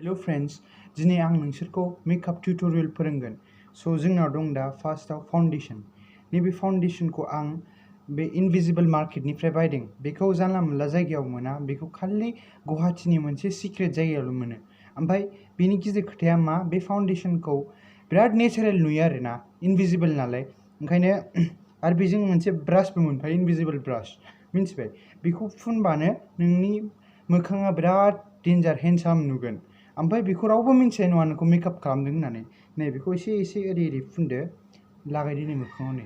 Hello friends, दिनै आं नोंसोरखौ मेकआप टिउटोरियल फोरोंगोन। स' जोंनाव दं दा फार्स्टआव फाउन्डेशन। नैबे फाउन्डेशनखौ आं बे इनभिजिबल मार्केटनिफ्राय बायदों। बेखौ जानला मोनला जायगायाव मोना, बेखौ खालि गुवाहाटीनि मोनसे सिक्रेट जायगायावल' मोनो। ओमफ्राय बेनि गिदिर खोथाया मा, बे फाउन्डेशनखौ बिराद नेचारेल नुयो आरोना, इनभिजिबल नालाय। ओंखायनो आरो बेजों मोनसे ब्रासबो मोनफायो, इनभिजिबल ब्रास, मिन्थिबाय? बेखौ फुनबानो नोंनि मोखाङा बिराद डेन्जार हेन्डसाम नुगोन। ओमफ्राय बेखौ रावबो मिन्थिनाय नङा नोंखौ मेकआप खालामदों होननानै। नै बेखौ एसे एसे ओरै ओरै फुनदो, लागायदो नै मोखाङाव, नै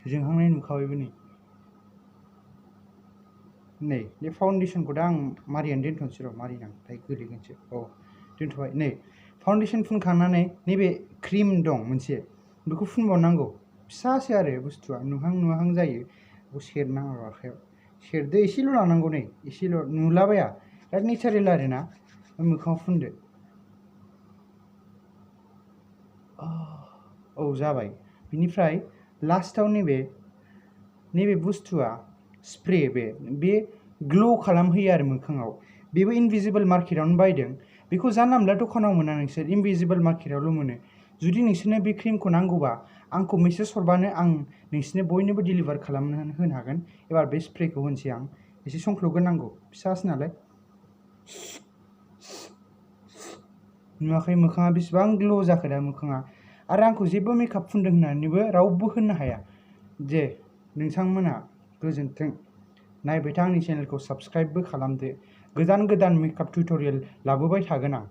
जोंहांनाय नुखाबायबो नै बे फाउन्डेशनखौ दा आं मारिनानै दोनथ'नोसै र', मारिनां ओमफ्राय गोलैगोनसो। औ दोनथ'बाय। नै फाउन्डेशन फुनखांनानै नैबे क्रिम दं मोनसे, बेखौ फुनबावनांगौ। फिसासो आरो बुस्थुआ, नुहां नुहां जायो। बेखौ सेरनाङा आखायाव, सेरदो, एसेल' लानांगौ, नै एसेल', नुलाबाया, बिराद नेचारेल आरोना। मोखाङाव फुनदो। औ जाबाय। बिनिफ्राय लास्टाव नैबे बुस्थुआ स्प्रे, बे ग्ल' खालामहोयो आरो मोखाङाव। बेबो इनभिजिबल मार्केटावनो बायदों। बेखौ जानला मोनला दखानाव मोना नोंसोर, इनभिजिबल मार्केटावल' मोनो। जुदि नोंसोरनो बे क्रिमखौ नांगौबा आंखौ मेसेज हरबानो आं नोंसोरनो बयनोबो डिलिभार खालामनानै होनो हागोन। एबार बे स्प्रेखौ होनोसै आं, एसे संख्ल'ग्रोनांगौ, फिसासो नालाय। नुवाखै मोखाङा बेसेबां ग्ल' जाखो दा मोखाङा। आरो आंखौ जेबो मेकआप फुनदों होननानैबो रावबो होननो हाया। दे नोंथांमोना गोजोन्थों। नायबाय था आंनि चेनेलखौ, साबस्क्राइबबो खालामदो। गोदान गोदान मेकआप टिउटोरियल लाबोबाय थागोन आं।